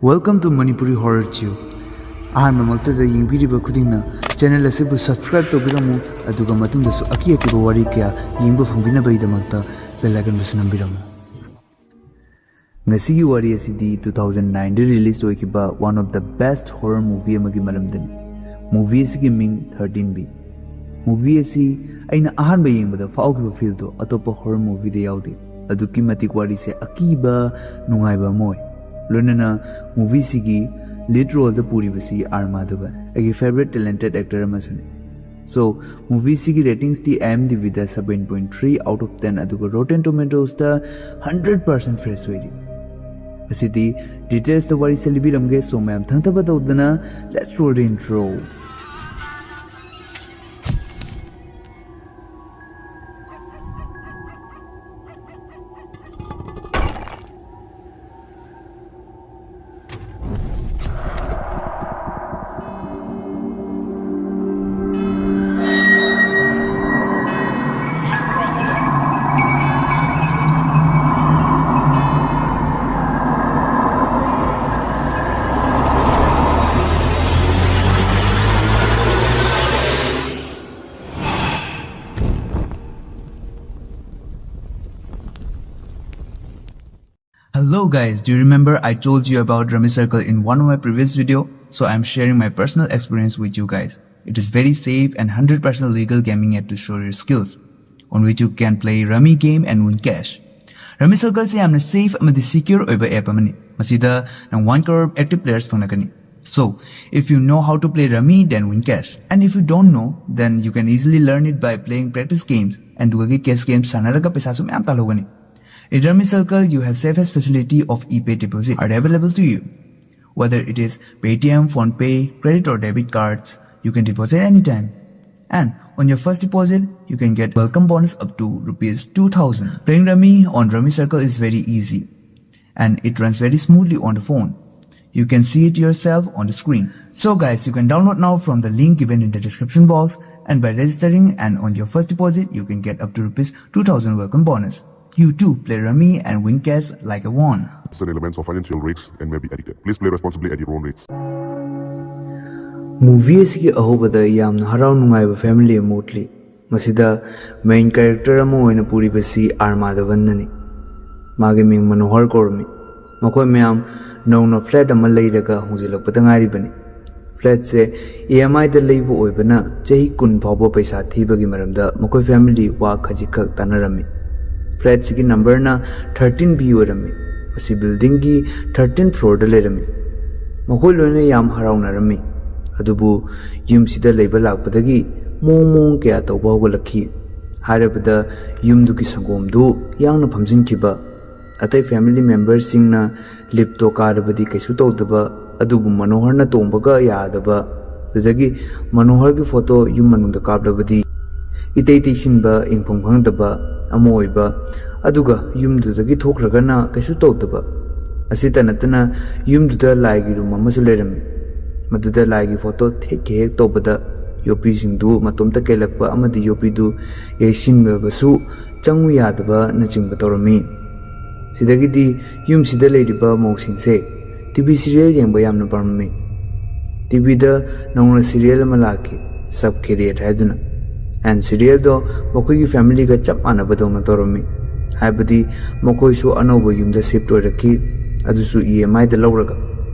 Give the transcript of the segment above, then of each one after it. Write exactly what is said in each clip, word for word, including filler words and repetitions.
Welcome to Manipuri Horror Tube. ꯑꯍꯥꯟꯕꯃꯛꯇꯗ ꯌꯦꯡꯕꯤꯔꯤꯕ ꯈꯨꯗꯤꯡꯅ ꯆꯦꯅꯦꯜ ꯑꯁꯤꯕꯨ ꯁꯕꯁꯀ꯭ꯔꯥꯏꯕ ꯇꯧꯕꯤꯔꯝꯃꯨ, ꯑꯗꯨꯒ ꯃꯇꯨꯡꯗꯁꯨ ꯑꯀꯤ ꯑꯀꯤꯕ ꯋꯥꯔꯤ ꯀꯌꯥ ꯌꯦꯡꯕ ꯐꯪꯕꯤꯅꯕꯒꯤꯗꯃꯛꯇ ꯕꯦꯜ ꯑꯥꯏꯀꯟꯕꯨꯁꯨ ꯅꯝꯕꯤꯔꯝꯃꯨ꯫ ꯉꯁꯤꯒꯤ ꯋꯥꯔꯤ ꯑꯁꯤꯗꯤ ꯇꯨ ꯊꯥꯎꯖꯟ ꯅꯥꯏꯟꯗ ꯔꯤꯂꯤꯁ ꯑꯣꯏꯈꯤꯕ one of the best horror movie ꯑꯃꯒꯤ ꯃꯔꯝꯗꯅꯤ꯫ ꯃꯨꯚꯤ ꯑꯁꯤꯒꯤ ꯃꯤꯡ ꯊꯥꯔꯇꯤꯟ ꯕꯤ꯫ ꯃꯨꯚꯤ ꯑꯁꯤ ꯑꯩꯅ ꯑꯍꯥꯟꯕ ꯌꯦꯡꯕꯗ ꯐꯥꯎꯈꯤꯕ ꯐꯤꯜꯗꯣ ꯑꯇꯣꯞꯄ ꯍꯣꯔꯔ ꯃꯨꯚꯤꯗ ꯌꯥꯎꯗꯦ꯫ ꯑꯗꯨꯛꯀꯤ ꯃꯇꯤꯛ ꯋꯥꯔꯤꯁꯦ ꯑꯀꯤꯕ, ꯅꯨꯡꯉꯥꯏꯕ ꯑꯃ ꯑꯣꯏ꯫ ꯂꯣꯏꯅꯅ ꯃꯨꯚꯤꯁꯤꯒꯤ ꯂꯤꯗ ꯔꯣꯜꯗ ꯄꯨꯔꯤꯕꯁꯤ ꯑꯥꯔ ꯃꯥꯙꯕꯟ, ꯑꯩꯒꯤ ꯐꯦꯕꯔꯦꯠ ꯇꯦꯂꯦꯟꯇꯦꯠ ꯑꯦꯛꯇꯔ ꯑꯃꯁꯨꯅꯤ꯫ ꯁꯣ, ꯃꯨꯚꯤꯁꯤꯒꯤ ꯔꯦꯇꯤꯡꯁꯇꯤ ꯑꯥꯏ ꯑꯦꯝ ꯗꯤ ꯕꯤꯗ seven point three out of ten, ꯑꯗꯨꯒ ꯔꯣꯇꯦꯟ ꯇꯣꯃꯦꯇꯣꯁꯇ ꯍꯟꯗ꯭ꯔꯦꯠ ꯄꯥꯔꯁꯦꯟ ꯐ꯭ꯔꯦꯁ ꯑꯣꯏꯔꯤ꯫ ꯑꯁꯤꯗꯤ ꯗꯤꯇꯦꯜꯁꯇ ꯋꯥꯔꯤꯁꯦ ꯂꯤꯕꯤꯔꯝꯒꯦ, ꯁꯣ ꯃꯌꯥꯝ ꯊꯪꯊꯕ ꯇꯧꯗꯅ, let's roll the intro. Hello guys, do you remember I told you about Rummy Circle in one of my previous video? So I'm sharing my personal experience with you guys. It is very safe and hundred percent legal gaming app to show your skills, on which you can play Rummy game and win cash. Rummy Circle ꯁꯤ ꯌꯥꯝꯅ safe ꯑꯃꯗꯤ secure ꯑꯣꯏꯕ app ꯑꯃꯅꯤ꯫ ꯃꯁꯤꯗ ꯅꯪ one crore active players ꯐꯪꯂꯛꯀꯅꯤ꯫ So, if you know how to play Rummy, then win cash. And if you don't know, then you can easily learn it by playing practice games and ꯑꯗꯨꯒ cash games ꯁꯥꯟꯅꯔꯒ ꯄꯩꯁꯥꯁꯨ ꯃꯌꯥꯝ ꯇꯥꯜꯍꯧꯒꯅꯤ꯫ In Rummy Circle, you have safest facility of e-pay deposit are available to you. Whether it is Paytm, PhonePe, credit or debit cards, you can deposit anytime. And on your first deposit, you can get welcome bonus up to rupees two thousand. Playing Rummy on Rummy Circle is very easy, and it runs very smoothly on the phone. You can see it yourself on the screen. So guys, you can download now from the link given in the description box, and by registering and on your first deposit, you can get up to rupees two thousand welcome bonus. You too play Rummy and win cash like a won. Certain elements of financial risks and may be addictive. Please play responsibly at your own risk. Movie ꯑꯁꯤꯒꯤ ꯑꯍꯧꯕꯗ ꯌꯥꯝꯅ ꯍꯔꯥꯎ ꯅꯨꯡꯉꯥꯏꯕ family ꯑꯃ ꯎꯠꯂꯤ꯫ ꯃꯁꯤꯗ ꯃꯦꯟ character ꯑꯃ ꯑꯣꯏꯅ ꯄꯨꯔꯤꯕꯁꯤ R ꯃꯥꯙꯕꯟꯅꯅꯤ꯫ ꯃꯥꯒꯤ ꯃꯤꯡ ꯃꯅꯣꯍꯔ ꯀꯧꯔꯝꯃꯤ꯫ ꯃꯈꯣꯏ ꯃꯌꯥꯝ ꯅꯧꯅ ꯐ꯭ꯂꯦꯠ ꯑꯃ ꯂꯩꯔꯒ ꯍꯣꯡꯖꯤꯜꯂꯛꯄꯗ ꯉꯥꯏꯔꯤꯕꯅꯤ꯫ ꯐ꯭ꯂꯦꯠꯁꯦ ꯏ ꯑꯦꯝ ꯑꯥꯏꯗ ꯂꯩꯕ ꯑꯣꯏꯕꯅ ꯆꯍꯤ ꯀꯨꯟ ꯐꯥꯎꯕ ꯄꯩꯁꯥ ꯊꯤꯕꯒꯤ ꯃꯔꯝꯗ ꯃꯈꯣꯏ ꯐꯦꯃꯤꯂꯤ ꯋꯥ ꯈꯖꯤꯛꯈꯛ ꯇꯥꯟꯅꯔꯝꯃꯤ꯫ ꯐ꯭ꯂꯦꯠꯁꯤꯒꯤ ꯅꯝꯕꯔꯅ ꯊꯥꯔꯇꯤꯟ ꯕꯤ ꯑꯣꯏꯔꯝꯃꯤ꯫ ꯃꯁꯤ ꯕꯤꯜꯗꯤꯡꯒꯤ ꯊꯥꯔꯇꯤꯟ ꯐ꯭ꯂꯣꯔꯗ ꯂꯩꯔꯝꯃꯤ꯫ ꯃꯈꯣꯏ ꯂꯣꯏꯅ ꯌꯥꯝ ꯍꯔꯥꯎꯅꯔꯝꯃꯤ꯫ ꯑꯗꯨꯕꯨ ꯌꯨꯝꯁꯤꯗ ꯂꯩꯕ ꯂꯥꯛꯄꯗꯒꯤ ꯃꯑꯣꯡ ꯃꯑꯣꯡ ꯀꯌꯥ ꯇꯧꯕ ꯍꯧꯒꯠꯂꯛꯈꯤ꯫ ꯍꯥꯏꯔꯕꯗ ꯌꯨꯝꯗꯨꯒꯤ ꯁꯪꯒꯣꯝꯗꯨ ꯌꯥꯡꯅ ꯐꯝꯖꯤꯟꯈꯤꯕ, ꯑꯇꯩ ꯐꯦꯃꯤꯂꯤ ꯃꯦꯝꯕꯔꯁꯤꯡꯅ ꯂꯤꯞꯇꯣ ꯀꯥꯔꯕꯗꯤ ꯀꯩꯁꯨ ꯇꯧꯗꯕ, ꯑꯗꯨꯕꯨ ꯃꯅꯣꯍꯔꯅ ꯇꯣꯡꯕꯒ ꯌꯥꯗꯕ, ꯑꯗꯨꯗꯒꯤ ꯃꯅꯣꯍꯔꯒꯤ ꯐꯣꯇꯣ ꯌꯨꯝ ꯃꯅꯨꯡꯗ ꯀꯥꯞꯂꯕꯗꯤ ꯏꯇꯩ ꯇꯩꯁꯤꯟꯕ, ꯌꯦꯡꯐꯝ ꯈꯪꯗꯕ ꯑꯃ ꯑꯣꯏꯕ, ꯑꯗꯨꯒ ꯌꯨꯝꯗꯨꯗꯒꯤ ꯊꯣꯛꯈ꯭ꯔꯒꯅ ꯀꯩꯁꯨ ꯇꯧꯗꯕ꯫ ꯑꯁꯤꯇ ꯅꯠꯇꯅ ꯌꯨꯝꯗꯨꯗ ꯂꯥꯏꯒꯤ ꯔꯨꯝ ꯑꯃꯁꯨ ꯂꯩꯔꯝꯃꯤ꯫ ꯃꯗꯨꯗ ꯂꯥꯏꯒꯤ ꯐꯣꯇꯣ ꯊꯦꯛꯀꯦ ꯍꯦꯛ ꯇꯧꯕꯗ ꯌꯣꯠꯄꯤꯁꯤꯡꯗꯨ ꯃꯇꯣꯝꯇ ꯀꯦꯜꯂꯛꯄ ꯑꯃꯗꯤ ꯌꯣꯠꯄꯤꯗꯨ ꯌꯩꯁꯤꯟꯕꯁꯨ ꯆꯪꯉꯨ ꯌꯥꯗꯕꯅꯆꯤꯡꯕ ꯇꯧꯔꯝꯃꯤ꯫ ꯁꯤꯗꯒꯤꯗꯤ ꯌꯨꯝꯁꯤꯗ ꯂꯩꯔꯤꯕ ꯃꯧꯁꯤꯡꯁꯦ ꯇꯤ ꯚꯤ ꯁꯤꯔꯤꯌꯦꯜ ꯌꯦꯡꯕ ꯌꯥꯝꯅ ꯄꯥꯝꯂꯝꯃꯤ꯫ ꯇꯤ ꯚꯤꯗ ꯅꯧꯅ ꯁꯤꯔꯤꯌꯦꯜ ꯑꯃ ꯂꯥꯛꯈꯤ, ꯁꯕ ꯈꯦꯔꯤꯌꯠ ꯍꯥꯏꯗꯨꯅ꯫ ꯑꯦꯟ ꯁꯤꯔꯤꯌꯦꯜꯗꯣ ꯃꯈꯣꯏꯒꯤ ꯐꯦꯃꯤꯂꯤꯒ ꯆꯞ ꯃꯥꯟꯅꯕꯗꯧꯅ ꯇꯧꯔꯝꯃꯤ꯫ ꯍꯥꯏꯕꯗꯤ ꯃꯈꯣꯏꯁꯨ ꯑꯅꯧꯕ ꯌꯨꯝꯗ ꯁꯤꯐ ꯑꯣꯏꯔꯛꯈꯤ, ꯑꯗꯨꯁꯨ ꯏ ꯑꯦꯝ ꯑꯥꯏꯗ ꯂꯧꯔꯒ,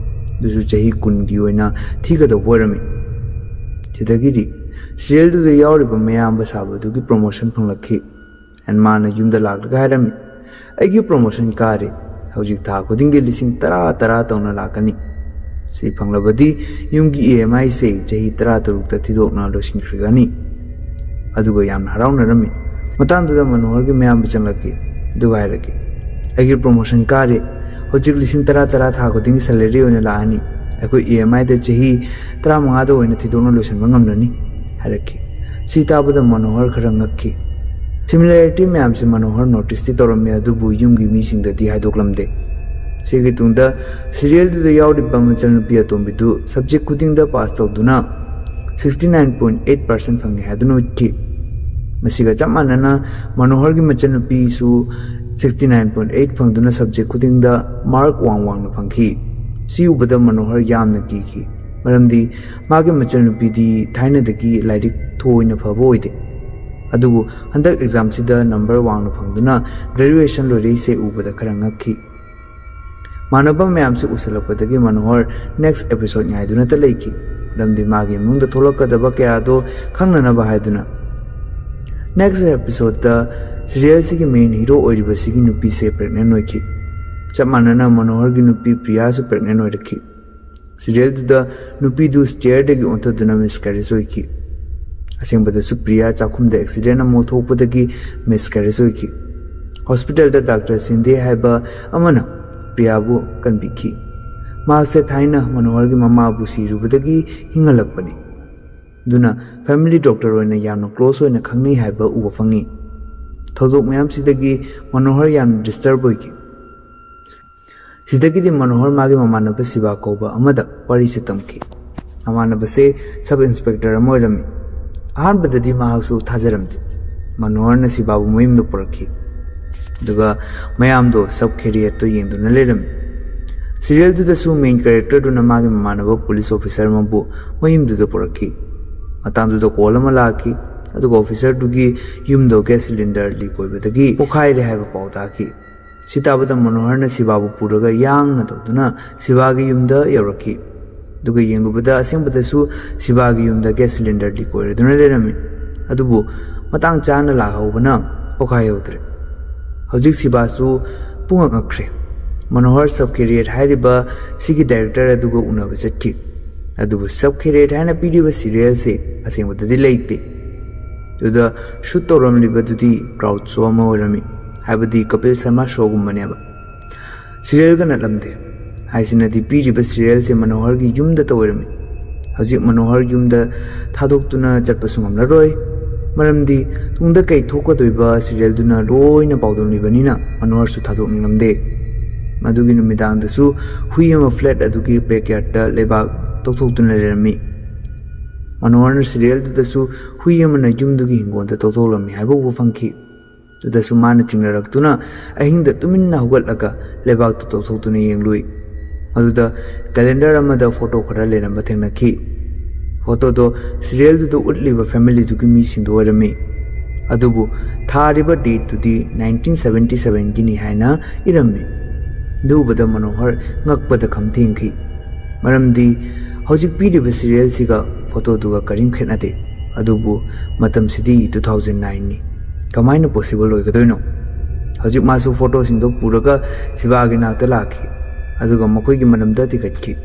ꯑꯗꯨꯁꯨ ꯆꯍꯤ ꯀꯨꯟꯒꯤ ꯑꯣꯏꯅ ꯊꯤꯒꯗꯧꯕ ꯑꯣꯏꯔꯝꯃꯤ꯫ ꯁꯤꯗꯒꯤꯗꯤ ꯁꯤꯔꯤꯌꯦꯜꯗꯨꯗ ꯌꯥꯎꯔꯤꯕ ꯃꯌꯥꯝꯕ ꯁꯥꯕꯗꯨꯒꯤ ꯄ꯭ꯔꯣꯃꯣꯁꯟ ꯐꯪꯂꯛꯈꯤ꯫ ꯑꯦꯟ ꯃꯥꯅ ꯌꯨꯝꯗ ꯂꯥꯛꯂꯒ ꯍꯥꯏꯔꯝꯃꯤ, "ꯑꯩꯒꯤ ꯄ꯭ꯔꯣꯃꯣꯁꯟ ꯀꯥꯔꯦ, ꯍꯧꯖꯤꯛ ꯊꯥ ꯈꯨꯗꯤꯡꯒꯤ ꯂꯤꯁꯤꯡ ꯇꯔꯥ ꯇꯔꯥ ꯇꯧꯅ ꯂꯥꯛꯀꯅꯤ꯫ ꯁꯤ ꯐꯪꯂꯕꯗꯤ ꯌꯨꯝꯒꯤ ꯏ ꯑꯦꯝ ꯑꯥꯏꯁꯦ ꯆꯍꯤ ꯇꯔꯥ ꯇꯔꯨꯛꯇ ꯊꯤꯗꯣꯛꯅ ꯂꯣꯏꯁꯤꯟꯈ꯭ꯔꯒꯅꯤ"꯫ ꯑꯗꯨꯒ ꯌꯥꯝꯅ ꯍꯔꯥꯎꯅꯔꯝꯃꯤ꯫ ꯃꯇꯥꯡꯗꯨꯗ ꯃꯅꯣꯍꯔꯒꯤ ꯃꯌꯥꯝꯕ ꯆꯪꯂꯛꯈꯤ꯫ ꯑꯗꯨꯒ ꯍꯥꯏꯔꯛꯈꯤ, "ꯑꯩꯒꯤ ꯄ꯭ꯔꯣꯃꯣꯁꯟ ꯀꯥꯔꯦ, ꯍꯧꯖꯤꯛ ꯂꯤꯁꯤꯡ ꯇꯔꯥ ꯇꯔꯥ ꯊꯥ ꯈꯨꯗꯤꯡꯒꯤ ꯁꯦꯂꯔꯤ ꯑꯣꯏꯅ ꯂꯥꯛꯑꯅꯤ꯫ ꯑꯩꯈꯣꯏ ꯏ ꯑꯦꯝ ꯑꯥꯏꯗ ꯆꯍꯤ ꯇꯔꯥꯃꯉꯥꯗ ꯑꯣꯏꯅ ꯊꯤꯗꯣꯛꯅ ꯂꯣꯏꯁꯤꯟꯕ ꯉꯝꯂꯅꯤ" ꯍꯥꯏꯔꯛꯈꯤ꯫ ꯁꯤ ꯇꯥꯕꯗ ꯃꯅꯣꯍꯔ ꯈꯔ ꯉꯛꯈꯤ꯫ ꯁꯤꯃꯤꯂꯔꯤꯇꯤ ꯃꯌꯥꯝꯁꯦ ꯃꯅꯣꯍꯔ ꯅꯣꯇꯤꯁꯇꯤ ꯇꯧꯔꯝꯃꯤ, ꯑꯗꯨꯕꯨ ꯌꯨꯝꯒꯤ ꯃꯤꯁꯤꯡꯗꯗꯤ ꯍꯥꯏꯗꯣꯛꯂꯝꯗꯦ꯫ ꯁꯤꯒꯤ ꯇꯨꯡꯗ ꯁꯤꯔꯤꯌꯦꯜꯗꯨꯗ ꯌꯥꯎꯔꯤꯕ ꯃꯆꯟꯅꯨꯄꯤ ꯑꯇꯣꯝꯕꯤꯗꯨ ꯁꯕꯖꯦꯛ ꯈꯨꯗꯤꯡꯗ ꯄꯥꯁ ꯇꯧꯗꯨꯅ sixty nine point eight percent ꯐꯪꯉꯤ ꯍꯥꯏꯗꯨꯅ ꯎꯠꯈꯤ꯫ ꯃꯁꯤꯒ ꯆꯞ ꯃꯥꯟꯅꯅ ꯃꯅꯣꯍꯔꯒꯤ ꯃꯆꯟꯅꯨꯄꯤꯁꯨ ꯁꯤꯛꯁꯇꯤ ꯅꯥꯏꯟ ꯄꯣꯏꯟ ꯑꯩꯠ ꯐꯪꯗꯨꯅ ꯁꯕꯖꯦꯛ ꯈꯨꯗꯤꯡꯗ ꯃꯥꯔꯛ ꯋꯥꯡ ꯋꯥꯡꯅ ꯐꯪꯈꯤ꯫ ꯁꯤ ꯎꯕꯗ ꯃꯅꯣꯍꯔ ꯌꯥꯝꯅ ꯀꯤꯈꯤ, ꯃꯔꯝꯗꯤ ꯃꯥꯒꯤ ꯃꯆꯟꯅꯨꯄꯤꯗꯤ ꯊꯥꯏꯅꯗꯒꯤ ꯂꯥꯏꯔꯤꯛ ꯊꯣꯏꯅ ꯐꯕ ꯑꯣꯏꯗꯦ꯫ ꯑꯗꯨꯕꯨ ꯍꯟꯗꯛ ꯑꯦꯛꯖꯥꯝꯁꯤꯗ ꯅꯝꯕꯔ ꯋꯥꯡꯅ ꯐꯪꯗꯨꯅ ꯒ꯭ꯔꯦꯖꯨꯑꯦꯁꯟ ꯂꯣꯏꯔꯛꯏꯁꯦ ꯎꯕꯗ ꯈꯔ ꯉꯛꯈꯤ꯫ ꯃꯥꯟꯅꯕ ꯃꯌꯥꯝꯁꯤ ꯎꯁꯜꯂꯛꯄꯗꯒꯤ ꯃꯅꯣꯍꯔ ꯅꯦꯛꯁ ꯑꯦꯄꯤꯁꯣꯗ ꯉꯥꯏꯗꯨꯅꯇ ꯂꯩꯈꯤ, ꯃꯔꯝꯗꯤ ꯃꯥꯒꯤ ꯏꯃꯨꯡꯗ ꯊꯣꯛꯂꯛꯀꯗꯕ ꯀꯌꯥꯗꯣ ꯈꯪꯅꯅꯕ ꯍꯥꯏꯗꯨꯅ꯫ ꯅꯦꯛꯁ ꯑꯦꯄꯤꯁꯣꯗꯇ ꯁꯤꯔꯤꯌꯦꯜꯁꯤꯒꯤ ꯃꯦꯟ ꯍꯤꯔꯣ ꯑꯣꯏꯔꯤꯕꯁꯤꯒꯤ ꯅꯨꯄꯤꯁꯦ ꯄ꯭ꯔꯦꯒꯅꯦꯟ ꯑꯣꯏꯈꯤ꯫ ꯆꯞ ꯃꯥꯟꯅꯅ ꯃꯅꯣꯍꯔꯒꯤ ꯅꯨꯄꯤ ꯄ꯭ꯔꯤꯌꯥꯁꯨ ꯄ꯭ꯔꯦꯒꯅꯦꯟ ꯑꯣꯏꯔꯛꯈꯤ꯫ ꯁꯤꯔꯤꯌꯦꯜꯗꯨꯗ ꯅꯨꯄꯤꯗꯨ ꯁ꯭ꯇꯦꯌꯔꯗꯒꯤ ꯑꯣꯟꯊꯗꯨꯅ ꯃꯤꯁꯀꯦꯔꯦꯖ ꯑꯣꯏꯈꯤ꯫ ꯑꯁꯦꯡꯕꯗꯁꯨ ꯄ꯭ꯔꯤꯌꯥ ꯆꯥꯛꯈꯨꯝꯗ ꯑꯦꯛꯁꯤꯗꯦꯟ ꯑꯃ ꯊꯣꯛꯄꯗꯒꯤ ꯃꯤꯁꯀꯦꯔꯦꯖ ꯑꯣꯏꯈꯤ꯫ ꯍꯣꯁꯄꯤꯇꯥꯜꯗ ꯗꯥꯛꯇꯔ ꯁꯤꯟꯗꯦ ꯍꯥꯏꯕ ꯑꯃꯅ ꯄ꯭ꯔꯤꯌꯥꯕꯨ ꯀꯟꯕꯤꯈꯤ꯫ ꯃꯍꯥꯛꯁꯦ ꯊꯥꯏꯅ ꯃꯅꯣꯍꯔꯒꯤ ꯃꯃꯥꯕꯨ ꯁꯤꯔꯨꯕꯗꯒꯤ ꯍꯤꯡꯍꯜꯂꯛꯄꯅꯤ꯫ ꯑꯗꯨꯅ ꯐꯦꯃꯤꯂꯤ ꯗꯣꯛꯇꯔ ꯑꯣꯏꯅ ꯌꯥꯝꯅ ꯀ꯭ꯂꯣꯁ ꯑꯣꯏꯅ ꯈꯪꯅꯩ ꯍꯥꯏꯕ ꯎꯕ ꯐꯪꯉꯤ꯫ ꯊꯧꯗꯣꯛ ꯃꯌꯥꯝꯁꯤꯗꯒꯤ ꯃꯅꯣꯍꯔ ꯌꯥꯝꯅ ꯗꯤꯁꯇꯔꯕ ꯑꯣꯏꯈꯤ꯫ ꯁꯤꯗꯒꯤꯗꯤ ꯃꯅꯣꯍꯔ ꯃꯥꯒꯤ ꯃꯃꯥꯟꯅꯕ ꯁꯤꯕꯥ ꯀꯧꯕ ꯑꯃꯗ ꯋꯥꯔꯤꯁꯦ ꯇꯝꯈꯤ꯫ ꯃꯃꯥꯟꯅꯕꯁꯦ ꯁꯕ ꯏꯟꯁꯄꯦꯛꯇꯔ ꯑꯃ ꯑꯣꯏꯔꯝꯃꯤ꯫ ꯑꯍꯥꯟꯕꯗꯗꯤ ꯃꯍꯥꯛꯁꯨ ꯊꯥꯖꯔꯝꯗꯦ꯫ ꯃꯅꯣꯍꯔꯅ ꯁꯤꯕꯥꯕꯨ ꯃꯌꯨꯝꯗ ꯄꯨꯔꯛꯈꯤ, ꯑꯗꯨꯒ ꯃꯌꯥꯝꯗꯣ ꯁꯕ ꯈꯦꯔꯤꯌꯠꯇꯣ ꯌꯦꯡꯗꯨꯅ ꯂꯩꯔꯝꯃꯤ꯫ ꯁꯤꯔꯤꯌꯦꯜꯗꯨꯗꯁꯨ ꯃꯦꯟ ꯀꯦꯔꯦꯛꯇꯔꯗꯨꯅ ꯃꯥꯒꯤ ꯃꯃꯥꯟꯅꯕ ꯄꯨꯂꯤꯁ ꯑꯣꯐꯤꯁꯔ ꯑꯃꯕꯨ ꯃꯌꯨꯝꯗꯨꯗ ꯄꯨꯔꯛꯈꯤ꯫ ꯃꯇꯥꯡꯗꯨꯗ ꯀꯣꯜ ꯑꯃ ꯂꯥꯛꯈꯤ, ꯑꯗꯨꯒ ꯑꯣꯐꯤꯁꯔꯗꯨꯒꯤ ꯌꯨꯝꯗꯣ ꯒ꯭ꯌꯥꯁ ꯁꯤꯂꯤꯟꯗꯔ ꯂꯤꯛ ꯑꯣꯏꯕꯗꯒꯤ ꯄꯣꯈꯥꯏꯔꯦ ꯍꯥꯏꯕ ꯄꯥꯎ ꯇꯥꯈꯤ꯫ ꯁꯤ ꯇꯥꯕꯗ ꯃꯅꯣꯍꯔꯅ ꯁꯤꯕꯥꯕꯨ ꯄꯨꯔꯒ ꯌꯥꯡꯅ ꯇꯧꯗꯨꯅ ꯁꯤꯕꯥꯒꯤ ꯌꯨꯝꯗ ꯌꯧꯔꯛꯈꯤ꯫ ꯑꯗꯨꯒ ꯌꯦꯡꯂꯨꯕꯗ ꯑꯁꯦꯡꯕꯗꯁꯨ ꯁꯤꯕꯥꯒꯤ ꯌꯨꯝꯗ ꯒ꯭ꯌꯥꯁ ꯁꯤꯂꯤꯟꯗꯔ ꯂꯤꯛ ꯑꯣꯏꯔꯗꯨꯅ ꯂꯩꯔꯝꯃꯤ꯫ ꯑꯗꯨꯕꯨ ꯃꯇꯥꯡ ꯆꯥꯅ ꯂꯥꯛꯍꯧꯕꯅ ꯄꯣꯈꯥꯏꯍꯧꯗ꯭ꯔꯦ꯫ ꯍꯧꯖꯤꯛ ꯁꯤꯕꯥꯁꯨ ꯄꯨꯡꯉꯛ ꯉꯛꯈ꯭ꯔꯦ꯫ ꯃꯅꯣꯍꯔ ꯁꯕ ꯈꯦꯔꯤꯌꯠ ꯍꯥꯏꯔꯤꯕ ꯁꯤꯒꯤ ꯗꯥꯏꯔꯦꯛꯇꯔ ꯑꯗꯨꯒ ꯎꯅꯕ ꯆꯠꯈꯤ꯫ ꯑꯗꯨꯕꯨ ꯁꯕ ꯈꯦꯔꯤꯌꯠ ꯍꯥꯏꯅ ꯄꯤꯔꯤꯕ ꯁꯤꯔꯤꯌꯦꯜꯁꯦ ꯑꯁꯦꯡꯕꯗꯗꯤ ꯂꯩꯇꯦ꯫ ꯑꯗꯨꯗ ꯁꯨꯠ ꯇꯧꯔꯝꯂꯤꯕꯗꯨꯗꯤ ꯀ꯭ꯔꯥꯎꯗ ꯁꯣ ꯑꯃ ꯑꯣꯏꯔꯝꯃꯤ, ꯍꯥꯏꯕꯗꯤ ꯀꯄꯤꯜ ꯁꯔꯃ ꯁꯣꯒꯨꯝꯕꯅꯦꯕ꯫ ꯁꯤꯔꯤꯌꯦꯜꯒ ꯅꯠꯂꯝꯗꯦ꯫ ꯍꯥꯏꯁꯤꯅꯗꯤ ꯄꯤꯔꯤꯕ ꯁꯤꯔꯤꯌꯦꯜꯁꯦ ꯃꯅꯣꯍꯔꯒꯤ ꯌꯨꯝꯗ ꯇꯧꯔꯝꯃꯤ꯫ ꯍꯧꯖꯤꯛ ꯃꯅꯣꯍꯔ ꯌꯨꯝꯗ ꯊꯥꯗꯣꯛꯇꯨꯅ ꯆꯠꯄꯁꯨ ꯉꯝꯂꯔꯣꯏ, ꯃꯔꯝꯗꯤ ꯇꯨꯡꯗ ꯀꯩ ꯊꯣꯛꯀꯗꯣꯏꯕ ꯁꯤꯔꯤꯌꯦꯜꯗꯨꯅ ꯂꯣꯏꯅ ꯄꯥꯎꯗꯝꯂꯤꯕꯅꯤꯅ ꯃꯅꯣꯍꯔꯁꯨ ꯊꯥꯗꯣꯛꯅꯤꯡꯂꯝꯗꯦ꯫ ꯃꯗꯨꯒꯤ ꯅꯨꯃꯤꯗꯥꯡꯗꯁꯨ ꯍꯨꯏ ꯑꯃ ꯐ꯭ꯂꯦꯠ ꯑꯗꯨꯒꯤ ꯕꯦꯛꯌꯥꯔꯗꯇ ꯂꯩꯕꯥꯛ ꯇꯧꯊꯣꯛꯇꯨꯅ ꯂꯩꯔꯝꯃꯤ꯫ ꯃꯅꯣꯍꯔꯅ ꯁꯤꯔꯤꯌꯦꯜꯗꯨꯗꯁꯨ ꯍꯨꯏ ꯑꯃꯅ ꯌꯨꯝꯗꯨꯒꯤ ꯍꯤꯡꯒꯣꯜꯗ ꯇꯧꯊꯣꯛꯂꯝꯃꯤ ꯍꯥꯏꯕ ꯎꯕ ꯐꯪꯈꯤ꯫ ꯑꯗꯨꯗꯁꯨ ꯃꯥꯅ ꯆꯤꯡꯅꯔꯛꯇꯨꯅ ꯑꯍꯤꯡꯗ ꯇꯨꯃꯤꯟꯅ ꯍꯧꯒꯠꯂꯒ ꯂꯩꯕꯥꯛꯇꯨ ꯇꯧꯊꯣꯛꯇꯨꯅ ꯌꯦꯡꯂꯨꯏ꯫ ꯃꯗꯨꯗ ꯀꯦꯂꯦꯟꯗꯔ ꯑꯃꯗ ꯐꯣꯇꯣ ꯈꯔ ꯂꯩꯔꯝꯕ ꯊꯦꯡꯅꯈꯤ꯫ ꯐꯣꯇꯣꯗꯣ ꯁꯤꯔꯤꯌꯦꯜꯗꯨꯗ ꯎꯠꯂꯤꯕ ꯐꯦꯃꯤꯂꯤꯗꯨꯒꯤ ꯃꯤꯁꯤꯡꯗꯨ ꯑꯣꯏꯔꯝꯃꯤ꯫ ꯑꯗꯨꯕꯨ ꯊꯥꯔꯤꯕ ꯗꯦꯠꯇꯨꯗꯤ ꯅꯥꯏꯟꯇꯤꯟ ꯁꯕꯦꯟꯇꯤ ꯁꯕꯦꯟꯒꯤꯅꯤ ꯍꯥꯏꯅ ꯏꯔꯝꯃꯤ꯫ ꯑꯗꯨ ꯎꯕꯗ ꯃꯅꯣꯍꯔ ꯉꯛꯄꯗ ꯈꯝ ꯊꯦꯡꯈꯤ꯫ ꯃꯔꯝꯗꯤ ꯍꯧꯖꯤꯛ ꯄꯤꯔꯤꯕ ꯁꯤꯔꯤꯌꯦꯜꯁꯤꯒ ꯐꯣꯇꯣꯗꯨꯒ ꯀꯔꯤꯝ ꯈꯦꯠꯅꯗꯦ꯫ ꯑꯗꯨꯕꯨ ꯃꯇꯝꯁꯤꯗꯤ ꯇꯨ ꯊꯥꯎꯖꯟ ꯅꯥꯏꯟꯅꯤ꯫ ꯀꯃꯥꯏꯅ ꯄꯣꯁꯤꯕꯜ ꯑꯣꯏꯒꯗꯣꯏꯅꯣ? ꯍꯧꯖꯤꯛ ꯃꯥꯁꯨ ꯐꯣꯇꯣꯁꯤꯡꯗꯣ ꯄꯨꯔꯒ ꯁꯤꯕꯥꯒꯤ ꯅꯥꯛꯇ ꯂꯥꯛꯈꯤ꯫ ꯑꯗꯨꯒ ꯃꯈꯣꯏꯒꯤ ꯃꯔꯝꯗ ꯊꯤꯒꯠꯈꯤ꯫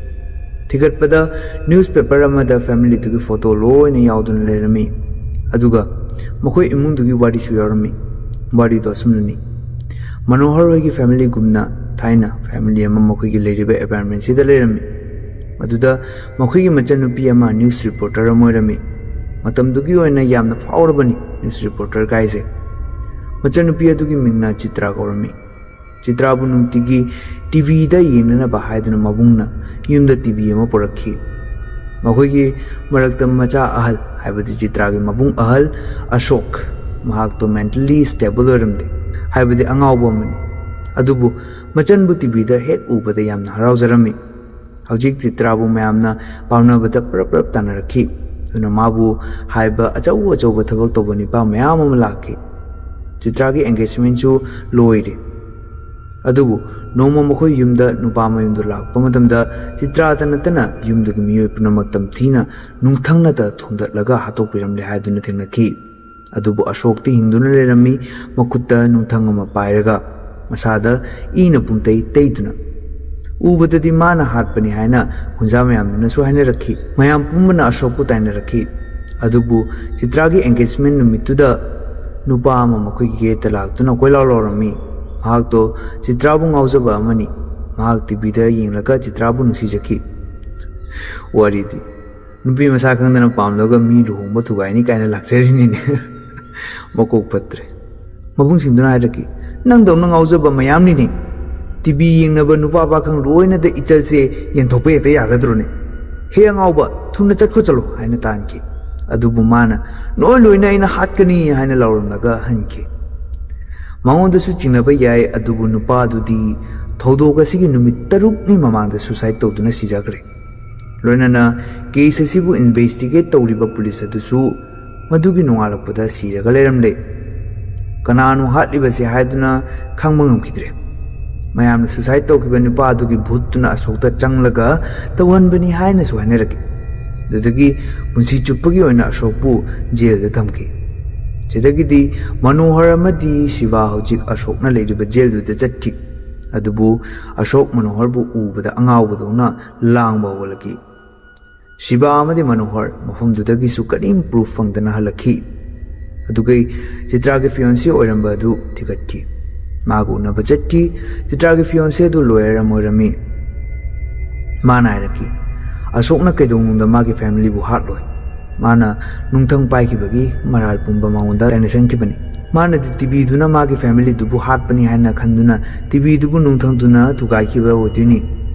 ꯊꯤꯒꯠꯄꯗ ꯅ꯭ꯌꯨꯁꯄꯦꯄꯔ ꯑꯃꯗ ꯐꯦꯃꯤꯂꯤꯗꯨꯒꯤ ꯐꯣꯇꯣ ꯂꯣꯏꯅ ꯌꯥꯎꯗꯨꯅ ꯂꯩꯔꯝꯃꯤ꯫ ꯑꯗꯨꯒ ꯃꯈꯣꯏ ꯏꯃꯨꯡꯗꯨꯒꯤ ꯋꯥꯔꯤꯁꯨ ꯌꯥꯎꯔꯝꯃꯤ꯫ ꯋꯥꯔꯤꯗꯣ ꯑꯁꯨꯝꯅꯅꯤ꯫ ꯃꯅꯣꯍꯔ ꯍꯣꯏꯒꯤ ꯐꯦꯃꯤꯂꯤꯒꯨꯝꯅ ꯊꯥꯏꯅ ꯐꯦꯃꯤꯂꯤ ꯑꯃ ꯃꯈꯣꯏꯒꯤ ꯂꯩꯔꯤꯕ ꯑꯦꯄꯥꯔꯠꯃꯦꯟꯁꯤꯗ ꯂꯩꯔꯝꯃꯤ꯫ ꯃꯗꯨꯗ ꯃꯈꯣꯏꯒꯤ ꯃꯆꯟꯅꯨꯄꯤ ꯑꯃ ꯅ꯭ꯌꯨꯁ ꯔꯤꯄꯣꯔꯇꯔ ꯑꯃ ꯑꯣꯏꯔꯝꯃꯤ꯫ ꯃꯇꯝꯗꯨꯒꯤ ꯑꯣꯏꯅ ꯌꯥꯝꯅ ꯐꯥꯎꯔꯕꯅꯤ ꯅ꯭ꯌꯨꯁ ꯔꯤꯄꯣꯔꯇꯔ ꯒꯥꯏꯁꯦ꯫ ꯃꯆꯟꯅꯨꯄꯤ ꯑꯗꯨꯒꯤ ꯃꯤꯡꯅ ꯆꯤꯇ꯭ꯔꯥ ꯀꯧꯔꯝꯃꯤ꯫ ꯆꯤꯇ꯭ꯔꯥꯕꯨ ꯅꯨꯡꯇꯤꯒꯤ ꯇꯤꯚꯤꯗ ꯌꯦꯡꯅꯅꯕ ꯍꯥꯏꯗꯨꯅ ꯃꯕꯨꯡꯅ ꯌꯨꯝꯗ ꯇꯤꯚꯤ ꯑꯃ ꯄꯨꯔꯛꯈꯤ꯫ ꯃꯈꯣꯏꯒꯤ ꯃꯔꯛꯇ ꯃꯆꯥ ꯑꯍꯜ, ꯍꯥꯏꯕꯗꯤ ꯆꯤꯇ꯭ꯔꯥꯒꯤ ꯃꯕꯨꯡ ꯑꯍꯜ ꯑꯁꯣꯛ, ꯃꯍꯥꯛꯇꯣ ꯃꯦꯟꯇꯦꯜꯂꯤ ꯁ꯭ꯇꯦꯕꯜ ꯑꯣꯏꯔꯝꯗꯦ, ꯍꯥꯏꯕꯗꯤ ꯑꯉꯥꯎꯕ ꯑꯃꯅꯤ꯫ ꯑꯗꯨꯕꯨ ꯃꯆꯟꯕꯨ ꯇꯤꯚꯤꯗ ꯍꯦꯛ ꯎꯕꯗ ꯌꯥꯝꯅ ꯍꯔꯥꯎꯖꯔꯝꯃꯤ꯫ ꯍꯧꯖꯤꯛ ꯆꯤꯇ꯭ꯔꯥꯕꯨ ꯃꯌꯥꯝꯅ ꯄꯥꯝꯅꯕꯗ ꯄꯔꯞ ꯄꯔꯞ ꯇꯥꯟꯅꯔꯛꯈꯤ꯫ ꯑꯗꯨꯅ ꯃꯥꯕꯨ ꯍꯥꯏꯕ ꯑꯆꯧ ꯑꯆꯧꯕ ꯊꯕꯛ ꯇꯧꯕ ꯅꯤꯄꯥ ꯃꯌꯥꯝ ꯑꯃ ꯂꯥꯛꯈꯤ꯫ ꯆꯤꯇ꯭ꯔꯥꯒꯤ ꯑꯦꯡꯒꯦꯖꯃꯦꯟꯁꯨ ꯂꯣꯏꯔꯦ꯫ ꯑꯗꯨꯕꯨ ꯅꯣꯡꯃ ꯃꯈꯣꯏ ꯌꯨꯝꯗ ꯅꯨꯄꯥ ꯃꯌꯨꯝꯗ ꯂꯥꯛꯄ ꯃꯇꯝꯗ ꯆꯤꯇ꯭ꯔꯥꯗ ꯅꯠꯇꯅ ꯌꯨꯝꯗꯨꯒꯤ ꯃꯤꯑꯣꯏ ꯄꯨꯝꯅꯃꯛ ꯇꯝꯊꯤꯅ ꯅꯨꯡꯊꯪꯅꯇ ꯊꯣꯝꯗꯠꯂꯒ ꯍꯥꯠꯇꯣꯛꯄꯤꯔꯝꯂꯦ ꯍꯥꯏꯗꯨꯅ ꯊꯦꯡꯅꯈꯤ꯫ ꯑꯗꯨꯕꯨ ꯑꯁꯣꯛꯇꯤ ꯍꯤꯡꯗꯨꯅ ꯂꯩꯔꯝꯃꯤ, ꯃꯈꯨꯠꯇ ꯅꯨꯡꯊꯪ ꯑꯃ ꯄꯥꯏꯔꯒ, ꯃꯁꯥꯗ ꯏꯅ ꯄꯨꯝꯇꯩ ꯇꯩꯗꯨꯅ꯫ ꯎꯕꯗꯗꯤ ꯃꯥꯅ ꯍꯥꯠꯄꯅꯤ ꯍꯥꯏꯅ ꯍꯨꯟꯖꯥ ꯃꯌꯥꯝꯗꯨꯅꯁꯨ ꯍꯥꯏꯅꯔꯛꯈꯤ꯫ ꯃꯌꯥꯝ ꯄꯨꯝꯕꯅ ꯑꯁꯣꯛꯄꯨ ꯇꯥꯏꯅꯔꯛꯈꯤ꯫ ꯑꯗꯨꯕꯨ ꯆꯤꯇ꯭ꯔꯥꯒꯤ ꯑꯦꯡꯒꯦꯖꯃꯦꯟ ꯅꯨꯃꯤꯠꯇꯨꯗ ꯅꯨꯄꯥ ꯑꯃ ꯃꯈꯣꯏꯒꯤ ꯒꯦꯠꯇ ꯂꯥꯛꯇꯨꯅ ꯀꯣꯏꯂꯥꯎ ꯂꯥꯎꯔꯝꯃꯤ꯫ ꯃꯍꯥꯛꯇꯣ ꯆꯤꯇ꯭ꯔꯥꯕꯨ ꯉꯥꯎꯖꯕ ꯑꯃꯅꯤ꯫ ꯃꯍꯥꯛ ꯇꯤꯚꯤꯗ ꯌꯦꯡꯂꯒ ꯆꯤꯇ꯭ꯔꯥꯕꯨ ꯅꯨꯡꯁꯤꯖꯈꯤ꯫ ꯋꯥꯔꯤꯗꯤ ꯅꯨꯄꯤ ꯃꯁꯥ ꯈꯪꯗꯅ ꯄꯥꯝꯂꯒ ꯃꯤ ꯂꯨꯍꯣꯡꯕ ꯊꯨꯒꯥꯏꯅꯤ ꯀꯥꯏꯅ ꯂꯥꯛꯆꯔꯤꯅꯤꯅꯦ꯫ ꯃꯀꯣꯛ ꯐꯠꯇ꯭ꯔꯦ꯫ ꯃꯕꯨꯡꯁꯤꯡꯗꯨꯅ ꯍꯥꯏꯔꯛꯈꯤ, "ꯅꯪꯗꯧꯅ ꯉꯥꯎꯖꯕ ꯃꯌꯥꯝꯅꯤꯅꯦ꯫ ꯇꯤꯚꯤ ꯌꯦꯡꯅꯕ ꯅꯨꯄꯥ ꯄꯥꯈꯪ ꯂꯣꯏꯅꯗ ꯏꯆꯜꯁꯦ ꯌꯦꯟꯊꯣꯛꯄ ꯍꯦꯛꯇ ꯌꯥꯒꯗ꯭ꯔꯣꯅꯦ? ꯍꯦ ꯑꯉꯥꯎꯕ, ꯊꯨꯅ ꯆꯠꯈꯣ ꯆꯠꯂꯣ" ꯍꯥꯏꯅ ꯇꯥꯟꯈꯤ꯫ ꯑꯗꯨꯕꯨ ꯃꯥꯅ, "ꯅꯣꯏ ꯂꯣꯏꯅ ꯑꯩꯅ ꯍꯥꯠꯀꯅꯤ" ꯍꯥꯏꯅ ꯂꯥꯎꯔꯝꯂꯒ ꯍꯟꯈꯤ꯫ ꯃꯉꯣꯟꯗꯁꯨ ꯆꯤꯡꯅꯕ ꯌꯥꯏ, ꯑꯗꯨꯕꯨ ꯅꯨꯄꯥꯗꯨꯗꯤ ꯊꯧꯗꯣꯛ ꯑꯁꯤꯒꯤ ꯅꯨꯃꯤꯠ ꯇꯔꯨꯛꯅꯤ ꯃꯃꯥꯡꯗ suicide ꯇꯧꯗꯨꯅ ꯁꯤꯖꯈ꯭ꯔꯦ꯫ ꯂꯣꯏꯅꯅ case ꯑꯁꯤꯕꯨ investigate ꯇꯧꯔꯤꯕ ꯄꯨꯂꯤꯁ ꯑꯗꯨꯁꯨ ꯃꯗꯨꯒꯤ ꯅꯣꯡꯉꯥꯜꯂꯛꯄꯗ ꯁꯤꯔꯒ ꯂꯩꯔꯝꯂꯦ꯫ ꯀꯅꯥꯅꯣ ꯍꯥꯠꯂꯤꯕꯁꯦ ꯍꯥꯏꯗꯨꯅ ꯈꯪꯕ ꯉꯝꯈꯤꯗ꯭ꯔꯦ꯫ ꯃꯌꯥꯝꯅ suicide ꯇꯧꯈꯤꯕ ꯅꯨꯄꯥ ꯑꯗꯨꯒꯤ ꯚꯨꯠꯇꯨꯅ ꯑꯁꯣꯛꯇ ꯆꯪꯂꯒ ꯇꯧꯍꯟꯕꯅꯤ ꯍꯥꯏꯅꯁꯨ ꯍꯥꯏꯅꯔꯛꯈꯤ꯫ ꯑꯗꯨꯗꯒꯤ ꯄꯨꯟꯁꯤ ꯆꯨꯞꯄꯒꯤ ꯑꯣꯏꯅ ꯑꯁꯣꯛꯄꯨ ꯖꯦꯜꯗ ꯊꯝꯈꯤ꯫ ꯁꯤꯗꯒꯤꯗꯤ ꯃꯅꯣꯍꯔ ꯑꯃꯗꯤ ꯁꯤꯕꯥ ꯍꯧꯖꯤꯛ ꯑꯁꯣꯛꯅ ꯂꯩꯔꯤꯕ ꯖꯦꯜꯗꯨꯗ ꯆꯠꯈꯤ꯫ ꯑꯗꯨꯕꯨ ꯑꯁꯣꯛ ꯃꯅꯣꯍꯔꯕꯨ ꯎꯕꯗ ꯑꯉꯥꯎꯕꯗꯧꯅ ꯂꯥꯡꯕ ꯍꯧꯒꯠꯂꯛꯈꯤ꯫ ꯁꯤꯕꯥ ꯑꯃꯗꯤ ꯃꯅꯣꯍꯔ ꯃꯐꯝꯗꯨꯗꯒꯤꯁꯨ ꯀꯔꯤꯝ proof ꯐꯪꯗꯅ ꯍꯜꯂꯛꯈꯤ꯫ ꯑꯗꯨꯒꯤ ꯆꯤꯇ꯭ꯔꯥꯒꯤ fiancé ꯑꯣꯏꯔꯝꯕ ꯑꯗꯨ ꯊꯤꯒꯠꯈꯤ꯫ ꯃꯥꯒ ꯎꯅꯕ ꯆꯠꯈꯤ꯫ ꯆꯤꯇ꯭ꯔꯥꯒꯤ fiancé ꯑꯗꯨ lawyer ꯑꯃ ꯑꯣꯏꯔꯝꯃꯤ꯫ ꯃꯥꯅ ꯍꯥꯏꯔꯛꯈꯤ, "ꯑꯁꯣꯛꯅ ꯀꯩꯗꯧꯅꯨꯡꯗ ꯃꯥꯒꯤ familyꯕꯨ ꯍꯥꯠꯂꯣꯏ꯫ ꯃꯥꯅ ꯅꯨꯡꯊꯪ ꯄꯥꯏꯈꯤꯕꯒꯤ ꯃꯔꯥꯜ ꯄꯨꯝꯕ ꯃꯉꯣꯟꯗ ꯇꯥꯏꯅꯁꯟꯈꯤꯕꯅꯤ꯫ ꯃꯥꯅꯗꯤ ꯇꯤꯚꯤꯗꯨꯅ ꯃꯥꯒꯤ familyꯗꯨꯕꯨ ꯍꯥꯠꯄꯅꯤ ꯍꯥꯏꯅ ꯈꯟꯗꯨꯅ ꯇꯤꯚꯤꯗꯨꯕꯨ ꯅꯨꯡꯊꯪꯗꯨꯅ ꯊꯨꯒꯥꯏꯈꯤꯕ ꯑꯣꯏꯗꯣꯏꯅꯤ꯫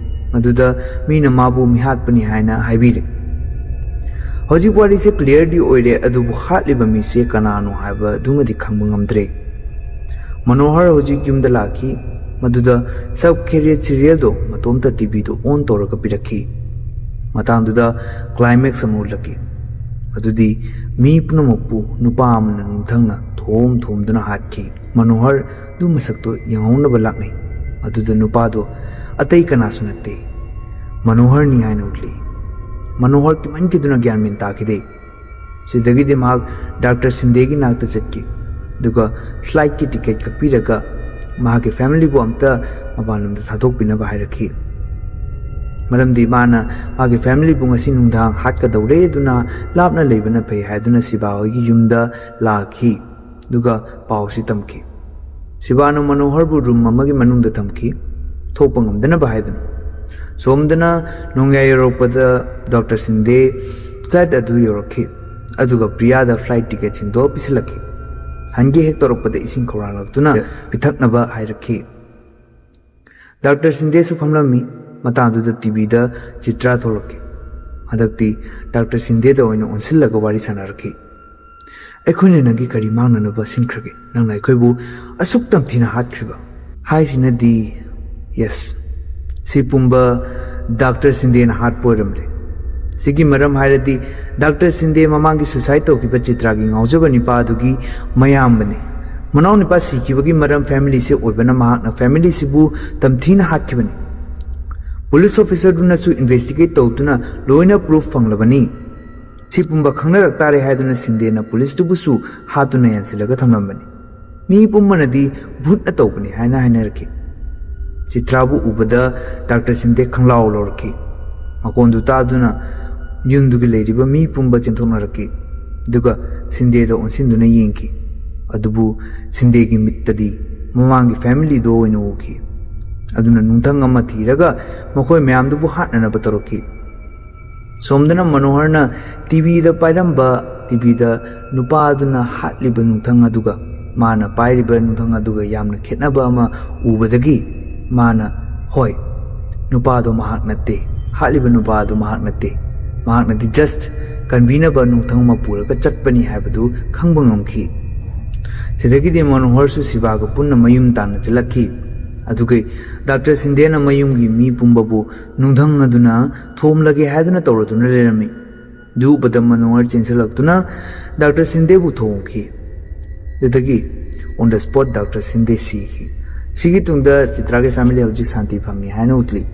ꯃꯗꯨꯗ ꯃꯤꯅ ꯃꯥꯕꯨ ꯃꯤꯍꯥꯠꯄꯅꯤ ꯍꯥꯏꯅ ꯍꯥꯏꯕꯤꯔꯦ꯫ ꯍꯧꯖꯤꯛ ꯋꯥꯔꯤꯁꯦ clearꯗꯤ ꯑꯣꯏꯔꯦ, ꯑꯗꯨꯕꯨ ꯍꯥꯠꯂꯤꯕ ꯃꯤꯁꯦ ꯀꯅꯥꯅꯣ ꯍꯥꯏꯕꯗꯨꯃꯗꯤ ꯈꯪꯕ ꯉꯝꯗ꯭ꯔꯦ"꯫ ꯃꯅꯣꯍꯔ ꯍꯧꯖꯤꯛ ꯌꯨꯝꯗ ꯂꯥꯛꯈꯤ꯫ ꯃꯗꯨꯗ Sab Khairyat serialꯗꯣ ꯃꯇꯣꯝꯇ ꯇꯤꯚꯤꯗꯨ on ꯇꯧꯔꯒ ꯄꯤꯔꯛꯈꯤ꯫ ꯃꯇꯥꯡꯗꯨꯗ climax ꯑꯃ ꯎꯠꯂꯛꯈꯤ꯫ ꯑꯗꯨꯗꯤ ꯃꯤ ꯄꯨꯝꯅꯃꯛꯄꯨ ꯅꯨꯄꯥ ꯑꯃꯅ ꯅꯨꯡꯊꯪꯅ ꯊꯣꯝ ꯊꯣꯝꯗꯨꯅ ꯍꯥꯠꯈꯤ꯫ ꯃꯅꯣꯍꯔ ꯗꯨ ꯃꯁꯛꯇꯨ ꯌꯦꯡꯍꯧꯅꯕ ꯂꯥꯛꯅꯩ꯫ ꯑꯗꯨꯗ ꯅꯨꯄꯥꯗꯨ ꯑꯇꯩ ꯀꯅꯥꯁꯨ ꯅꯠꯇꯦ, ꯃꯅꯣꯍꯔꯅꯤ ꯍꯥꯏꯅ ꯎꯠꯂꯤ꯫ ꯃꯅꯣꯍꯔ ꯀꯤꯃꯟꯈꯤꯗꯨꯅ ꯒ꯭ꯌꯥꯟ ꯃꯦꯟ ꯇꯥꯈꯤꯗꯦ꯫ ꯁꯤꯗꯒꯤꯗꯤ ꯃꯍꯥꯛ ꯗꯥꯛꯇꯔ ꯁꯤꯟꯗꯦꯒꯤ ꯅꯥꯛꯇ ꯆꯠꯈꯤ꯫ ꯑꯗꯨꯒ flightꯀꯤ ticket ꯀꯛꯄꯤꯔꯒ ꯃꯍꯥꯛꯀꯤ familyꯕꯨ ꯑꯝꯇ ꯃꯄꯥꯟ ꯂꯝꯗ ꯊꯥꯗꯣꯛꯄꯤꯅꯕ ꯍꯥꯏꯔꯛꯈꯤ꯫ ꯃꯔꯝꯗꯤ ꯃꯥꯅ ꯃꯥꯒꯤ familyꯕꯨ ꯉꯁꯤ ꯅꯨꯡꯗꯥꯡ ꯍꯥꯠꯀꯗꯧꯔꯦ, ꯑꯗꯨꯅ ꯂꯥꯞꯅ ꯂꯩꯕꯅ ꯐꯩ ꯍꯥꯏꯗꯨꯅ ꯁꯤꯕꯥ ꯍꯣꯏꯒꯤ ꯌꯨꯝꯗ ꯂꯥꯛꯈꯤ꯫ ꯑꯗꯨꯒ ꯄꯥꯎꯁꯤ ꯇꯝꯈꯤ꯫ ꯁꯤꯕꯥꯅ ꯃꯅꯣꯍꯔꯕꯨ room ꯑꯃꯒꯤ ꯃꯅꯨꯡꯗ ꯊꯝꯈꯤ, ꯊꯣꯛꯄ ꯉꯝꯗꯅꯕ ꯍꯥꯏꯗꯨꯅ꯫ ꯁꯣꯝꯗꯅ ꯅꯣꯡꯌꯥꯏ ꯌꯧꯔꯛꯄꯗ ꯗꯥꯛꯇꯔ ꯁꯤꯟꯗꯦ flight ꯑꯗꯨ ꯌꯧꯔꯛꯈꯤ꯫ ꯑꯗꯨꯒ ꯄ꯭ꯔꯤꯌꯥꯗ flight ticketꯁꯤꯡꯗꯣ ꯄꯤꯁꯤꯜꯂꯛꯈꯤ꯫ ꯍꯟꯒꯦ ꯍꯦꯛ ꯇꯧꯔꯛꯄꯗ ꯏꯁꯤꯡ ꯈꯧꯔꯥꯡꯂꯛꯇꯨꯅ ꯄꯤꯊꯛꯅꯕ ꯍꯥꯏꯔꯛꯈꯤ꯫ ꯗꯥꯛꯇꯔ ꯁꯤꯟꯗꯦꯁꯨ ꯐꯝꯂꯝꯃꯤ꯫ ꯃꯇꯥꯡꯗꯨꯗ ꯇꯤꯚꯤꯗ ꯆꯤꯇ꯭ꯔꯥ ꯊꯣꯛꯂꯛꯈꯤ꯫ ꯍꯟꯗꯛꯇꯤ ꯗꯥꯛꯇꯔ ꯁꯤꯟꯗꯦꯗ ꯑꯣꯏꯅ ꯑꯣꯟꯁꯤꯜꯂꯒ ꯋꯥꯔꯤ ꯁꯥꯟꯅꯔꯛꯈꯤ꯫ ꯑꯩꯈꯣꯏꯅ ꯅꯪꯒꯤ ꯀꯔꯤ ꯃꯥꯡꯅꯅꯕ ꯁꯤꯟꯈ꯭ꯔꯒꯦ? ꯅꯪꯅ ꯑꯩꯈꯣꯏꯕꯨ ꯑꯁꯨꯛ ꯇꯝꯊꯤꯅ ꯍꯥꯠꯈ꯭ꯔꯤꯕ ꯍꯥꯏꯁꯤꯅꯗꯤ꯫ ꯌꯦꯁ, ꯁꯤ ꯄꯨꯝꯕ ꯗꯥꯛꯇꯔ ꯁꯤꯟꯗꯦꯅ ꯍꯥꯠꯄ ꯑꯣꯏꯔꯝꯂꯦ꯫ ꯁꯤꯒꯤ ꯃꯔꯝ ꯍꯥꯏꯔꯗꯤ, ꯗꯥꯛꯇꯔ ꯁꯤꯟꯗꯦ ꯃꯃꯥꯡꯒꯤ ꯁꯨꯁꯥꯏꯗ ꯇꯧꯈꯤꯕ ꯆꯤꯇ꯭ꯔꯥꯒꯤ ꯉꯥꯎꯖꯕ ꯅꯨꯄꯥ ꯑꯗꯨꯒꯤ ꯃꯌꯥꯝꯕꯅꯤ꯫ ꯃꯅꯥꯎ ꯅꯨꯄꯥ ꯁꯤꯈꯤꯕꯒꯤ ꯃꯔꯝ ꯐꯦꯃꯤꯂꯤꯁꯦ ꯑꯣꯏꯕꯅ ꯃꯍꯥꯛꯅ ꯐꯦꯃꯤꯂꯤꯁꯤꯕꯨ ꯇꯝꯊꯤꯅ ꯍꯥꯠꯈꯤꯕꯅꯤ꯫ ꯄꯨꯂꯤꯁ ꯑꯣꯐꯤꯁꯔꯗꯨꯅꯁꯨ ꯏꯟꯚꯦꯁꯇꯤꯒꯦꯠ ꯇꯧꯗꯨꯅ ꯂꯣꯏꯅ ꯄ꯭ꯔꯨꯐ ꯐꯪꯂꯕꯅꯤ꯫ ꯁꯤ ꯄꯨꯝꯕ ꯈꯪꯅꯔꯛ ꯇꯥꯔꯦ ꯍꯥꯏꯗꯨꯅ ꯁꯤꯟꯗꯦꯅ ꯄꯨꯂꯤꯁꯇꯨꯕꯨꯁꯨ ꯍꯥꯠꯇꯨꯅ ꯌꯥꯟꯁꯤꯜꯂꯒ ꯊꯝꯂꯝꯕꯅꯤ꯫ ꯃꯤ ꯄꯨꯝꯕꯅꯗꯤ ꯚꯨꯠꯅ ꯇꯧꯕꯅꯤ ꯍꯥꯏꯅ ꯍꯥꯏꯅꯔꯛꯈꯤ꯫ ꯆꯤꯇ꯭ꯔꯥꯕꯨ ꯎꯕꯗ ꯗꯥꯛꯇꯔ ꯁꯤꯟꯗꯦ ꯈꯪꯂꯥꯎ ꯂꯧꯔꯛꯈꯤ꯫ ꯃꯈꯣꯟꯗꯨ ꯇꯥꯗꯨꯅ ꯌꯨꯝꯗꯨꯒꯤ ꯂꯩꯔꯤꯕ ꯃꯤ ꯄꯨꯝꯕ ꯆꯦꯟꯊꯣꯛꯅꯔꯛꯈꯤ꯫ ꯑꯗꯨꯒ ꯁꯤꯟꯗꯦꯗ ꯑꯣꯟꯁꯤꯟꯗꯨꯅ ꯌꯦꯡꯈꯤ꯫ ꯑꯗꯨꯕꯨ ꯁꯤꯟꯗꯦꯒꯤ ꯃꯤꯠꯇꯗꯤ ꯃꯃꯥꯡꯒꯤ ꯐꯦꯃꯤꯂꯤꯗꯣ ꯑꯣꯏꯅ ꯎꯈꯤ꯫ ꯑꯗꯨꯅ ꯅꯨꯡꯊꯪ ꯑꯃ ꯊꯤꯔꯒ ꯃꯈꯣꯏ ꯃꯌꯥꯝꯗꯨꯕꯨ ꯍꯥꯠꯅꯅꯕ ꯇꯧꯔꯛꯈꯤ꯫ ꯁꯣꯝꯗꯅ ꯃꯅꯣꯍꯔꯅ ꯇꯤꯚꯤꯗ ꯄꯥꯏꯔꯝꯕ, ꯇꯤꯚꯤꯗ ꯅꯨꯄꯥ ꯑꯗꯨꯅ ꯍꯥꯠꯂꯤꯕ ꯅꯨꯡꯊꯪ ꯑꯗꯨꯒ ꯃꯥꯅ ꯄꯥꯏꯔꯤꯕ ꯅꯨꯡꯊꯪ ꯑꯗꯨꯒ ꯌꯥꯝꯅ ꯈꯦꯠꯅꯕ ꯑꯃ ꯎꯕꯗꯒꯤ ꯃꯥꯅ, "ꯍꯣꯏ, ꯅꯨꯄꯥꯗꯣ ꯃꯍꯥꯛ ꯅꯠꯇꯦ, ꯍꯥꯠꯂꯤꯕ ꯅꯨꯄꯥ ꯑꯗꯨ ꯃꯍꯥꯛ ꯅꯠꯇꯦ, ꯃꯍꯥꯛꯅꯗꯤ just ꯀꯟꯕꯤꯅꯕ ꯅꯨꯡꯊꯪ ꯑꯃ ꯄꯨꯔꯒ ꯆꯠꯄꯅꯤ" ꯍꯥꯏꯕꯗꯨ ꯈꯪꯕ ꯉꯝꯈꯤ꯫ ꯁꯤꯗꯒꯤꯗꯤ ꯃꯅꯣꯍꯔꯁꯨ ꯁꯤꯕꯥꯒ ꯄꯨꯟꯅ ꯃꯌꯨꯝ ꯇꯥꯟꯅ ꯆꯠꯂꯛꯈꯤ꯫ ꯑꯗꯨꯒ ꯗꯥꯛꯇꯔ ꯁꯤꯟꯗꯦꯅ ꯃꯌꯨꯝꯒꯤ ꯃꯤ ꯄꯨꯝꯕꯕꯨ ꯅꯨꯡꯊꯪ ꯑꯗꯨꯅ ꯊꯣꯝꯂꯒꯦ ꯍꯥꯏꯗꯨꯅ ꯇꯧꯔꯗꯨꯅ ꯂꯩꯔꯝꯃꯤ꯫ ꯑꯗꯨ ꯎꯕꯗ ꯃꯅꯣꯍꯔ ꯆꯦꯟꯁꯤꯜꯂꯛꯇꯨꯅ ꯗꯥꯛꯇꯔ ꯁꯤꯟꯗꯦꯕꯨ ꯊꯣꯝꯈꯤ꯫ ꯑꯗꯨꯗꯒꯤ on the spot doctor Shinde ꯁꯤꯈꯤ꯫ ꯁꯤꯒꯤ ꯇꯨꯡꯗ ꯆꯤꯇ꯭ꯔꯥꯒꯤ ꯐꯦꯃꯤꯂꯤ ꯍꯧꯖꯤꯛ ꯁꯥꯟꯇꯤ ꯐꯪꯉꯤ ꯍꯥꯏꯅ ꯎꯠꯂꯤ꯫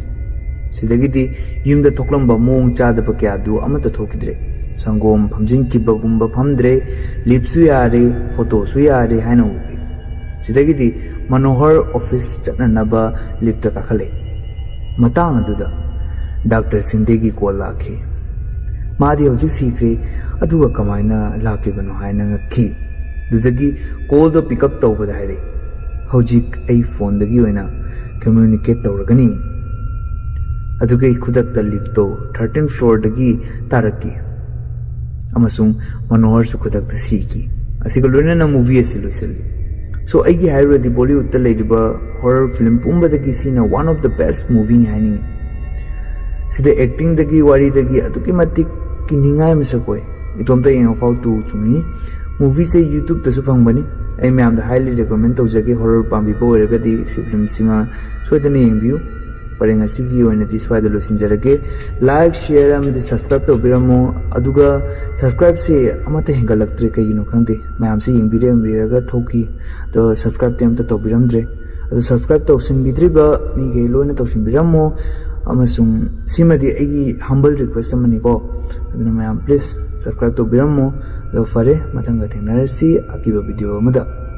ꯁꯤꯗꯒꯤꯗꯤ ꯌꯨꯝꯗ ꯊꯣꯛꯂꯝꯕ ꯃꯑꯣꯡ ꯆꯥꯗꯕ ꯀꯌꯥꯗꯨ ꯑꯃꯠꯇ ꯊꯣꯛꯈꯤꯗ꯭ꯔꯦ꯫ ꯁꯪꯒꯣꯝ ꯐꯝꯖꯤꯟꯈꯤꯕꯒꯨꯝꯕ ꯐꯝꯗ꯭ꯔꯦ, ꯂꯤꯞꯁꯨ ꯌꯥꯔꯦ, ꯐꯣꯇꯣꯁꯨ ꯌꯥꯔꯦ ꯍꯥꯏꯅ ꯎꯈꯤ꯫ ꯁꯤꯗꯒꯤꯗꯤ ꯃꯅꯣꯍꯔ ꯑꯣꯐꯤꯁ ꯆꯠꯅꯅꯕ ꯂꯤꯞꯇ ꯀꯥꯈꯠꯂꯦ꯫ ꯃꯇꯥꯡ ꯑꯗꯨꯗ ꯗꯥꯛꯇꯔ ꯁꯤꯟꯗꯦꯒꯤ ꯀꯣꯜ ꯂꯥꯛꯈꯤ꯫ ꯃꯥꯗꯤ ꯍꯧꯖꯤꯛ ꯁꯤꯈ꯭ꯔꯦ, ꯑꯗꯨꯒ ꯀꯃꯥꯏꯅ ꯂꯥꯛꯂꯤꯕꯅꯣ ꯍꯥꯏꯅ ꯉꯛꯈꯤ꯫ ꯑꯗꯨꯗꯒꯤ ꯀꯣꯜꯗꯣ ꯄꯤꯛ ꯑꯞ ꯇꯧꯕꯗ ꯍꯥꯏꯔꯛꯏ, "ꯍꯧꯖꯤꯛ ꯑꯩ ꯐꯣꯟꯗꯒꯤ ꯑꯣꯏꯅ ꯀꯝꯃ꯭ꯌꯨꯅꯤꯀꯦꯠ ꯇꯧꯔꯒꯅꯤ"꯫ ꯑꯗꯨꯒ ꯑꯩ ꯈꯨꯗꯛꯇ ꯂꯤꯐꯇꯣ ꯊꯥꯔꯇꯤꯟ ꯐ꯭ꯂꯣꯔꯗꯒꯤ ꯇꯥꯔꯛꯈꯤ꯫ ꯑꯃꯁꯨꯡ ꯃꯅꯣꯍꯔꯁꯨ ꯈꯨꯗꯛꯇ ꯁꯤꯈꯤ꯫ ꯑꯁꯤꯒ ꯂꯣꯏꯅꯅ ꯃꯨꯚꯤ ꯑꯁꯤ ꯂꯣꯏꯁꯤꯜꯂꯤ꯫ ꯁꯣ, ꯑꯩꯒꯤ ꯍꯥꯏꯔꯨꯔꯗꯤ ꯕꯣꯂꯤꯋꯨꯗꯇ ꯂꯩꯔꯤꯕ ꯍꯣꯔꯔ ꯐꯤꯂꯝ ꯄꯨꯝꯕꯗꯒꯤ ꯁꯤꯅ one of the best movieꯅꯤ ꯍꯥꯏꯅꯤꯡꯏ꯫ ꯁꯤꯗ ꯑꯦꯛꯇꯤꯡꯗꯒꯤ ꯋꯥꯔꯤꯗꯒꯤ ꯑꯗꯨꯛꯀꯤ ꯃꯇꯤꯛ ꯀꯤꯅꯤꯡꯉꯥꯏ ꯃꯁꯛ ꯑꯣꯏ꯫ ꯏꯇꯣꯝꯇ ꯌꯦꯡꯉꯐꯥꯎ ꯇꯨ ꯆꯨꯡꯏ꯫ Movieꯁꯦ YouTubeꯇꯁꯨ ꯐꯪꯕꯅꯤ꯫ ꯑꯩ ꯃꯌꯥꯝꯗ highly recommend ꯇꯧꯖꯒꯦ, horror ꯄꯥꯝꯕꯤꯕ ꯑꯣꯏꯔꯒꯗꯤ ꯁꯤ filmꯁꯤꯃ ꯁꯣꯏꯗꯅ ꯌꯦꯡꯕꯤꯌꯨ꯫ ꯐꯔꯦ, ꯉꯁꯤꯒꯤ ꯑꯣꯏꯅꯗꯤ ꯁ꯭ꯋꯥꯏꯗ ꯂꯣꯏꯁꯤꯟꯖꯔꯒꯦ꯫ Like, share ꯑꯃꯗꯤ subscribe ꯇꯧꯕꯤꯔꯝꯃꯣ꯫ ꯑꯗꯨꯒ subscribeꯁꯦ ꯑꯃꯠꯇ ꯍꯦꯟꯒꯠꯂꯛꯇ꯭ꯔꯦ, ꯀꯩꯒꯤꯅꯣ ꯈꯪꯗꯦ꯫ ꯃꯌꯥꯝꯁꯦ ꯌꯦꯡꯕꯤꯔꯦ, ꯌꯦꯡꯕꯤꯔꯒ ꯊꯣꯛꯈꯤ, ꯑꯗꯣ subscribeꯇꯤ ꯑꯝꯇ ꯇꯧꯕꯤꯔꯝꯗ꯭ꯔꯦ꯫ ꯑꯗꯣ subscribe ꯇꯧꯁꯤꯟꯕꯤꯗ꯭ꯔꯤꯕ ꯃꯤꯈꯩ ꯂꯣꯏꯅ ꯇꯧꯁꯤꯟꯕꯤꯔꯝꯃꯣ꯫ ꯑꯃꯁꯨꯡ ꯁꯤꯃꯗꯤ ꯑꯩꯒꯤ humble request ꯑꯃꯅꯤꯀꯣ, ꯑꯗꯨꯅ ꯃꯌꯥꯝ please subscribe ꯇꯧꯕꯤꯔꯝꯃꯣ꯫ ꯑꯗꯣ ꯐꯔꯦ, ꯃꯊꯪꯗ ꯊꯦꯡꯅꯔꯁꯤ ꯑꯀꯤꯕ video ꯑꯃꯗ꯫